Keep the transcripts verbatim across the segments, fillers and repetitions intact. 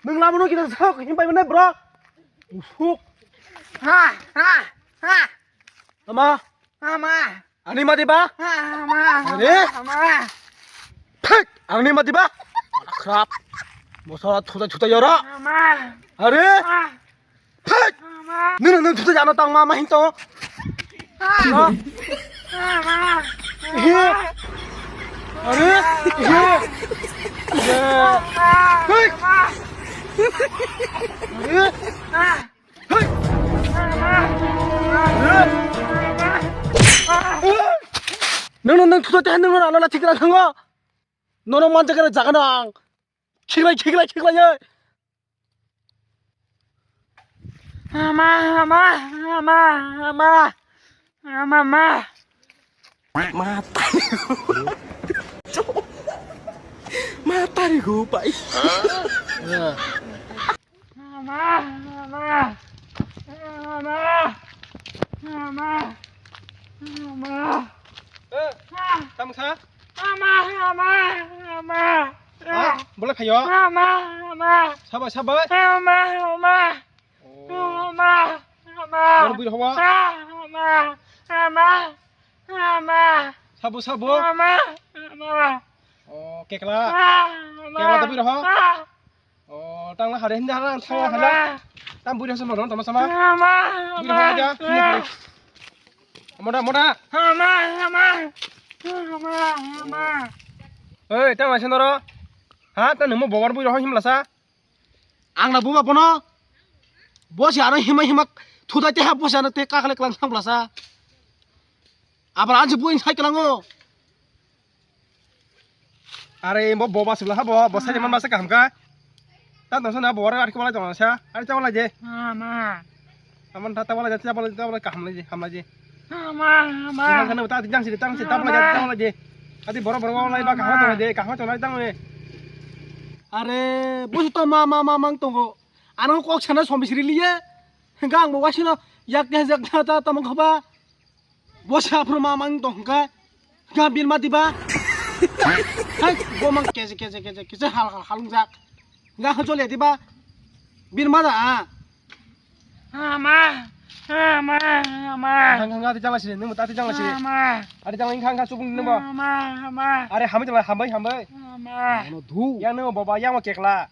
Nwng lama no kita sok himpai mane bro. Usuk. Ha ha ha. Ama. Ama. Ani mati ba? Ama. Ani? Ama. Thik. Ani mati ba? Khrap. Mosa thuta thuta yora. Ama. Are. Ama. Thik. Ama. Nini nini thuta jano tang ma ma hinto. Ama. Ama. Ihe. Are. Ihe. Ama. Thik. Ama. Are. Nwng, nwng, nwng thuto tehan nwng rano la thikra thango. Nono man jaga jaga nang. Khiklai, khiklai, khiklai, oi. Ama, ama, ama, ama. Ama, ama. Mata. Mata ri go pai. Ama, ama. Ama. Ama. Ama. Eh, tamo sa? Ama, ama, ama. Ha? Boleh kayo? Ama, ama. Sabai, sabai. Ama, ama. Oh. Ama, ama. Baru bui hawa? Ama, ama. Ama. Sabo, sabo. Ama, ama. Oh, kekla. Ama. Kekla tapi roho. Oh, tangla hare hinda hara tangla hare. Tam buri hasan bono tama sama. Ama, buri hawa aja. Moda, moda. Ama, ama. Ama, ama. Oi, tang asin doro. Ha, ta nimo bobar bui roho himlasa. Ang na buma bono. Bosi ano hima hima thudai te ha bosi ano te kakale klang sang blasa. Abar ansi bui sai klango. Are, bo, bo, ba, sibla, ha, bo, bo, sai, man, ba, sai, kaham, ka. Ta, dong, sana, bo, ari, ko, wala, dong, sa. Ari, ta, wala, je. Ama. Aman, ta, ta, wala, je, ta, wala, ta, wala, kaham, la, je, ham, la, je. Ama, ama. Sihal, sana, ta, jang, si, tang, si, ta, wala, je, ta, wala, je. Ati, boro, boro, wala, ba, kaham, tong, je, kaham, tong, tang, je. Are, busu to, ma, ma, ma, mang, tongo. Ano, kok, sana, sombi, siri, liye. Gang, bo, wasino, yak, yak, yak, ta, ta, ta, mang, khaba. Bo saphru ma mang tong kha. Ga bin ma diba. Hai, bo mang kese, kese, kese, kese hal, hal, halung jak. Ga ha jole diba. Bin ma da. Ama, ama, ama. Hang, hang, ati jangla sini, nung ati jangla sini. Ama. Ati jangla hang, hang, chubung nung bo. Ama, ama. Are hambai jangla, hambai, hambai. Ama. Ano du. Yang nung bo ba, yang ma kekla.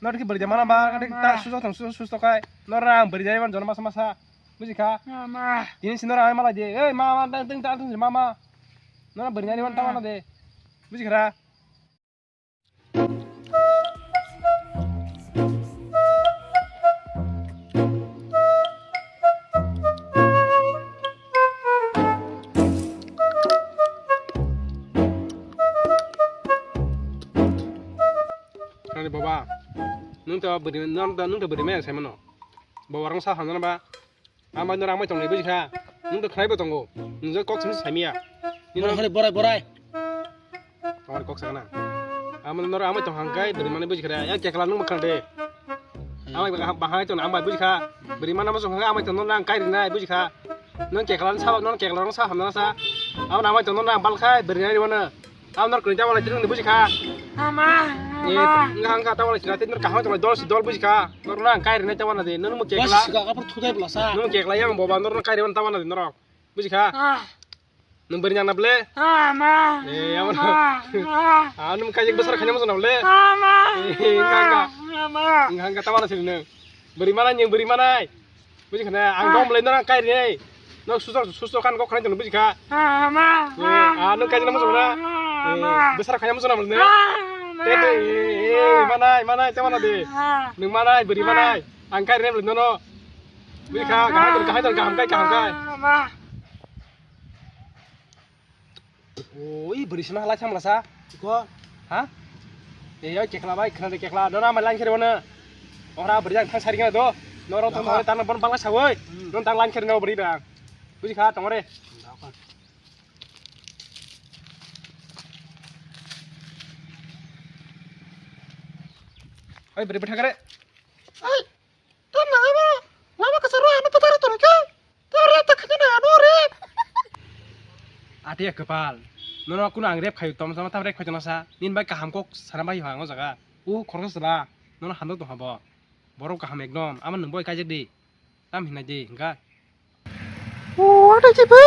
Nor ki beri mana ba, kati ta susto thang, susto, susto kai. Nor ang beri jai man jono masa, masa. Buji kha? Ama. Tini sino rang malai de. Ei, ma, ma, tang, tang, tang, tang, ma, ma. Nana beri nani wan tang de. Buji kha ra? Ani baba, nung to beri, nung to, nung to beri maya sai mano. Baba rang sa hamna ba. Amai nor amai tonglai buji kha. Nung to khnai bo tongo. Nung je kok simi saimiya. Nino borai, borai, borai. Borai kok sakna. Amai nor amai tong hangkai beri mane buji kha. Yang kekla nung makhang de. Amai bahai tong amai buji kha. Beri mana mo song amai tong nang kai rinai buji kha. Nung kekla sa nung kekla sa hamna sa. Amai amai tong nang bal khai beri nai wana. Ang nor kwrwi ta walai tini buji kha. Ama, ama. Nga hang kha ta walai sina tini nor kaham ta walai dol si dol buji kha. Nor na kai rene ta wana de nor mo kekla. Bas sika kapur thutai bla sa. Nor mo kekla yang boba nor na kai rene ta wana de nor. Buji kha. Ah. Nung beri nyang na ble. Ama. Eh, ama. Ah, nung kai jeng besar khanya mo na ble. Ama. Eh, nga nga. Ama. Nga nga ta walai sini nung. Beri mana nyeng beri mana. Buji khana, ang dom le nang kai re. Nok susto, susto kan kok khana buji kha. Ama. Ah, nung kai na mo na. Besar khana mo na mo ne. Te te, manai, manai, te mana de. Nung manai, beri manai. Ang kai re no. Buji kha, kaham kai, kaham kai, kaham kai. Oi, beri sima halai samla sa. Iko. Ha? E, oi, kekla bai, khna de kekla. Nora ma line khere wana. Ora beri jang thang sari kena do. Noro thang thang tan bon bangla sa oi. Non tang line khere no beri bang. Buji kha tong re. Oi, beri bethak re. Ai. Tamo abo lama kasa rw ano patar tong khe. Tamo rw ta khani na ano rw. Ati ya kepal. Nono kuno ang rep khaio, tom sama tam rep khaito nasa. Nini bai kaham kok sana bai ha ang o jaga. U khoroksa chwla. Nono hamjak tong habo. Borok kaham ekdom. Ama nwng boi kaijak di. Tam hinai di hingka. O ate jibe.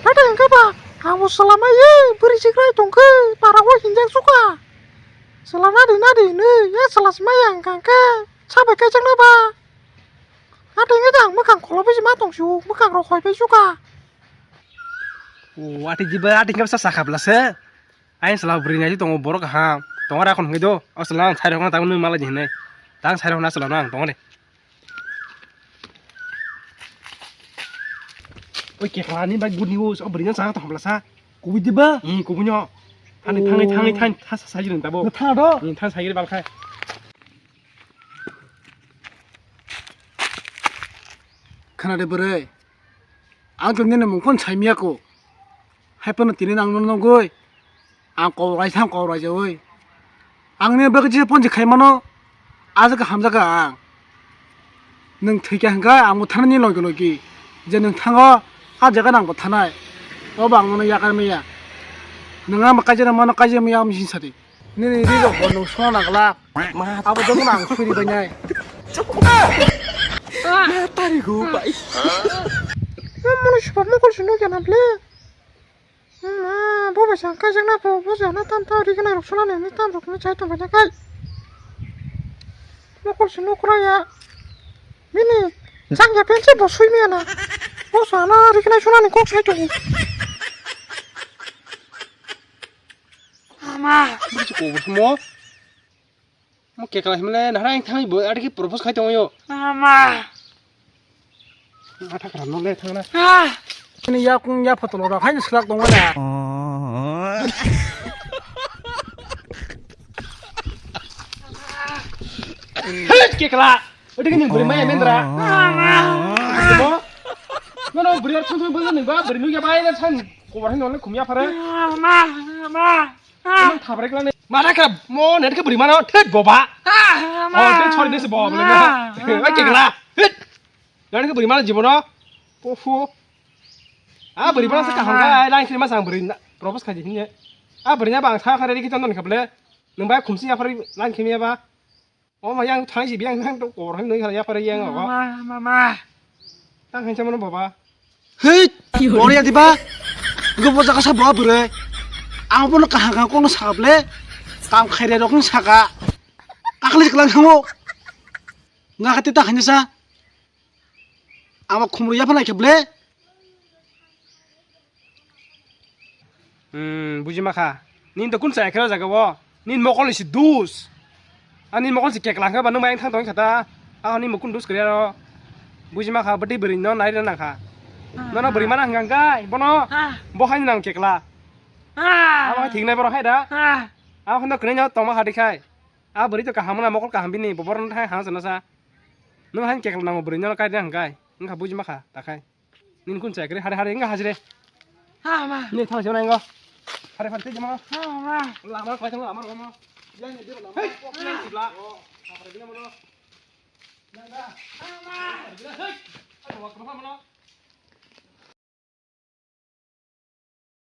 Ate hingka ba. Ang bo salama ye. Bwrwi sikrai tongkhe. Para o hinjak suka. Salama di na di ne. Ya salasma yang kangke. Sabai kaijak na ba. Ate ngi jang mwkhang kholo bisi ma tong su, mwkhang rok hoi pai su ka. O ate jiba ate khe bwsa sakha bwla se. Ayang sala bwrwi nai tongo borok kaham. Tongo ra khon hwnkhe do. O sala ang sai rok na tang nung mala di hinai. Tang sai rok na sala nang tongo de. Oi kekla ni bai guni o bwrwi na sa tong bwla sa. Kubui diba? Hmm, kubui no. Thani thangi thangi thangi thasa sai rung tabo. Tha do. Hmm, thang sai bal khai. Khana de bwrwi. Ang to nini mung phone sai miya ko. Hai phano tini nang no nogoi. Ang kok rai thang kok rai jawi. Ang ni bagwi je phone je khai mano. Aja ka hamja ka ang. Nung thwi kha hwnkha ang bo thana ni logi logi. Je nung thango a jaga nang bo thanai. O bang no yakar miya. Nung ang kaje mano kaje miya am sin sadi. Nini ri rok bo nung sona glak. Ma abo jong nang suri bai nai. Tari go bai. Mano sipa mokol sino jana ble. Ma bo bai sang kai jang na bo bo jana tam ta ri gana rok sona ni tam rok ni chai tong bai kai. Mokol sino kura ya. Mini sang ya pensi bo sui mi ana. Bo sana ri gana sona ni kok sai tong. Ama. Bisi ko mo. Mo kekla himle nahara ang thangwi bo adiki propose khai tongo. Ama. Atha khara no le thangna. Ah. Ini ya kung ya photo lo hai slak tongo na. Hei kekla. Adiki ni beri maya mendra. Ama. No no beri ar thang thang bo ni ba beri nu ya bai na san. Kobar hai no le khumya phare. Ama. Ama. Emang thabrai kla ne. Mara kha mo net khe bwrwi mano thet boba. Ah, ma. Oh, thet chori nese boba bole na. Ah, ma. Oi kekla. Hit. Net khe bwrwi mano jibono. Pofu. Ah, bwrwi mano se kaham kha. Ai line khe ma sang bwrwi na. Propose khaji hinne. Ah, bwrwi na bang sa khare ri khe ton kha bole. Nung bai khumsi ya phari line khe ya ba. O ma yang thang si biang nang to kor han noi ya phari yang o. Ma, ma, ma. Tang han chamano baba. Hei, bor ya diba? Go bo jaga sa baba bwrwi. Ang bono kaham kaham kokno sable. Kam khaire rok no saka. Akhle klang hango. Nga khati ta han sa. Ama khumru ya phanai kheble. Hmm, buji makha. Nini to kun chaya khe o jaga o. Nini mokol ni si dus. Ani mokol si kekla khe ba nung bai thang tong kha ta. Ani mokol dus kre ro. Buji makha bwtwi bwrwi no nai rw nang kha. Nono bwrwi mana hwnkha hwnkha bono. Ah. Bo hai nang kekla. Ah. Abo hai thik nai borok hai da. Ah. Abo hai no kwnwi no tongma kha de khai. A bwrwi to kaham na mokol kaham bini bo borok no thai hang sana sa. Nung hai kekla nango bwrwi no kai de hwnkha. Wngkha buji makha ta khai. Nini kun chai kre hare hare wngkha hajire. Ha ma. Ni thang se nango. Hare hare te jama. Ha ma. Lama kai thang lama lama. Yang ni de lama. Hey. Bla. Oh, apa dia mana? Yang da. Ha ma. Hey. Ayo wa kapa mana?